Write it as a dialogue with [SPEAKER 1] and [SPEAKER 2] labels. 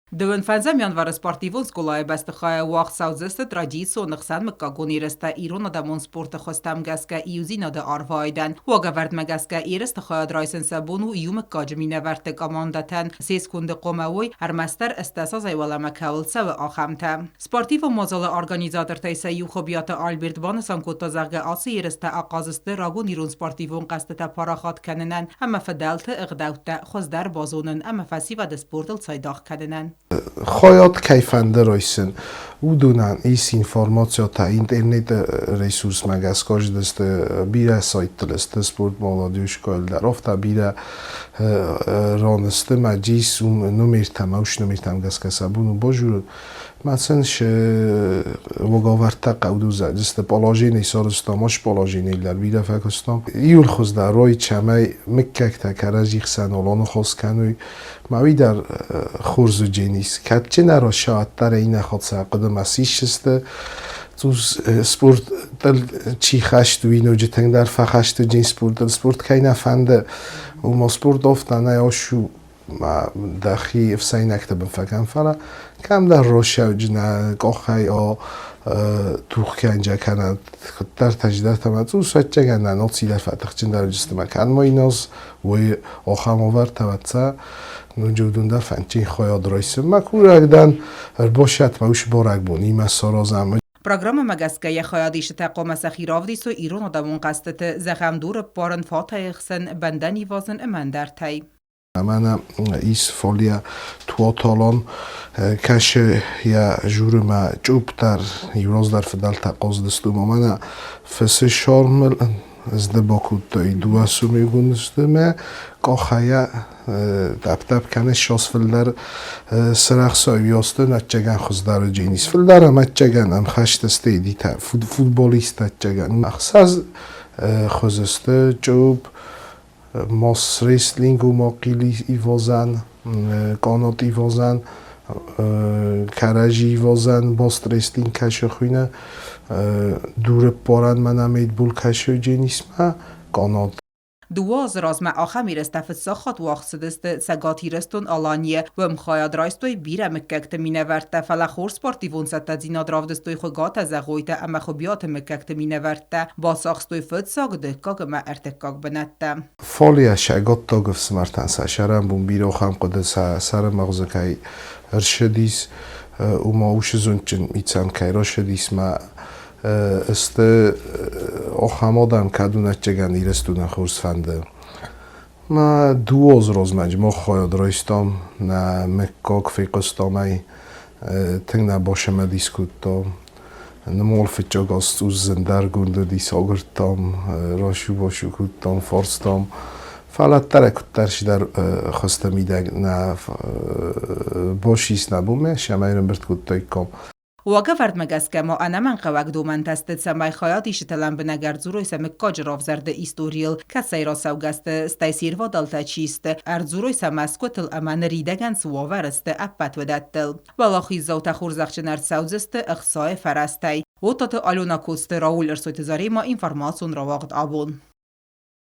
[SPEAKER 1] Дыууын фӕндзӕм январы спортивон скъолайы бӕстыхайы уагъд цӕудзысты традицион ӕхсӕнмыггагон ерыстӕ ирон адӕмон спорты хуызтӕм гӕсгӕ иудзинады арвайдӕн. Уагӕвӕрдмӕ гӕсгӕ ерысты хайад райсын сӕ бон у иу мыггаджы минӕвӕртты командӕтӕн. Се сконды хъуамӕ уой, ӕрмӕстдӕр ӕстдӕсазӕй уӕлӕмӕ кӕуыл цӕуы, ахӕмтӕ. Спортивон мадзалы организатортӕй сӕ иу Хуыбиаты Альберт банысан кодта, зӕгъгӕ, ацы ерыстӕ ахъаз сты рагон ирон спортивон хъӕзтытӕ парахат кӕнынӕн ӕмӕ фыдӕлты ӕгъдӕуттӕ хуыздӕр базонын ӕмӕ фӕсивӕды спортыл цайдагъ кӕнынӕн.
[SPEAKER 2] Хайад кӕй фӕнды райсын, уыдонӕн ис информацитӕ интернеты ресурсмӕ гӕсгӕ сты бирӕ сайттыл сты спорт молодежь дӕр, афтӕ бирӕ ран сты мӕ джис номертӕм, ӕус номертӕм гӕсгӕ сӕ бон у базурын. Мацен уагӕвӕрдтӕ хъӕудузӕдзысты положени сарӕзтам, ас положенийыл дӕр бирӕ фӕкуыстам. Иуыл хуыздӕр уой, цӕмӕй мыггӕгтӕ кӕрӕдзи хсӕн олоныхос кӕной. Ма уый дӕр хорз уыдзӕнис. Кӕдджын ӕросааддӕр иннӕ хатт сӕ хъуыдымӕ сисдзысты. Цъус спортыл чи хӕст, уый ноджы тынгдӕр фӕхӕст уыдзӕн спортыл. Спорт кӕй нӕ фӕнды, уымӕ спорт офтӕ нӕ ос у дӕхи ӕфсӕйнӕгты бын фӕкӕн, фӕлӕ кӕмдӕр росӕвджынӕ къохӕй о тухкӕнджа кӕнӕ куыддӕртӕ чидӕртӕ ма цъус ӕцӕгӕн нӕ ног цидӕр фӕтыхджындӕр уыдысты ма кӕд мойноз уый охӕм овӕртӕ вӕццӕ ноджы уыдон дӕр фӕндджын хайад райсын мӕ курӕг дӕн ӕрбосӕт мӕ ус бӕрӕгбон имӕ саразӕм.
[SPEAKER 1] Программӕмӕ гӕсгӕ йӕ хайадисджытӕ хъуамӕ сӕхи равдисой ирон адӕмон хъӕзтыты, зӕгъӕм, дуры ппарын, фатӕй ӕхсын, бӕндӕн ивазын ӕмӕ ӕндӕртӕй.
[SPEAKER 2] Мӕнӕ ис фолия туаталон, кӕсы йӕ журымӕ чъупп дӕр, иу раздӕр фыдӕлтӕ хъазыдысты уымӕ. Мӕнӕ фысы сормыл зды бакодтой дыууӕ сумигон сты мӕ къахӕйӕ тӕп-тӕп кӕны ссас фылдӕр цырӕхсӕй уӕсты нӕччӕгӕн хуыздӕр джинис. Фылдӕр ӕмӕччӕгӕн ӕмхӕст сты идитӕ, футболисттӕ ӕччӕгӕн. Ӕхсӕз хуызы сты чъупп, Мосрестлинг умохъили ивозӕн, къонот ивозӕн, кӕрӕзи ивозӕн, бострестлинг кӕсы хуйнӕ, дурыппорӕн мӕнӕ мейтбул кӕсы дженисмӕ, къонот.
[SPEAKER 1] Дыууӕ азы размӕ ахӕм ерыстӕ фыццаг хатт уагъд цыдысты Цӕгат Ирыстон-Аланийы. Уым хайад райстой бирӕ мыггӕгты минӕвӕрттӕ, фӕлӕ хорз спортивон цӕттӕдзинад равдыстой Хуыгатӕ, Зӕгъойтӕ ӕмӕ Хуыбиаты мыггӕгты минӕвӕрттӕ. Бацахстой фыццаг, дыккаг ӕмӕ ӕртыккаг бынӕттӕ.
[SPEAKER 2] Фолия сӕ готтог ӕфсымӕртӕн сӕ сӕрӕнбон бирӕ ахӕм хъуыды сӕ сӕры магъзы кӕй ӕрсыдис, уымӕ уыцы зондджын митӕн кӕй рӕсыдис мӕ сты ахӕм адӕм, кӕд уынӕттӕгӕн Ирыстонӕн хорз фӕнды. Мӕ дыууӕ розмӕджы мах хайад райстам, нӕ мыггаг фехъуыстам ӕй, тынг нӕ бацымыдис кодтам. Нымол фыццаг аз цъус зындӕргонд уыдис, агуырдтам, расу-басу кодтам, фарстам. Фӕлӕ ӕддӕрӕ куыддӕр чидӕр хуызты мидӕг нӕ босис нӕ бонмӕ, сӕмӕй ӕрӕмбырд кодтаиккам.
[SPEAKER 1] Уагӕвӕрдмӕ гӕсгӕ ма ӕнӕмӕнгхъӕуӕг домӕнтӕ сты, цӕмӕй хайадисджытӕ лӕмбынӕг ӕрдзурой сӕ мыггаджы равзӕрды историйыл, кӕцӕй рацӕугӕ сты, стӕй се рвадӕлтӕ чи сты, ӕрдзурой сӕ мӕсгуытыл ӕмӕ ныридӕгӕн цы уавӕры сты, ӕппӕт уыдӕттыл. Уӕлахиздзаутӕ хорзӕхджын ӕрцӕудзысты ӕхцайы фӕрӕзтӕй. Отаты Алена Коцты, Рауль Ӕрсойты Заремӕ, информацион рауагъд абон.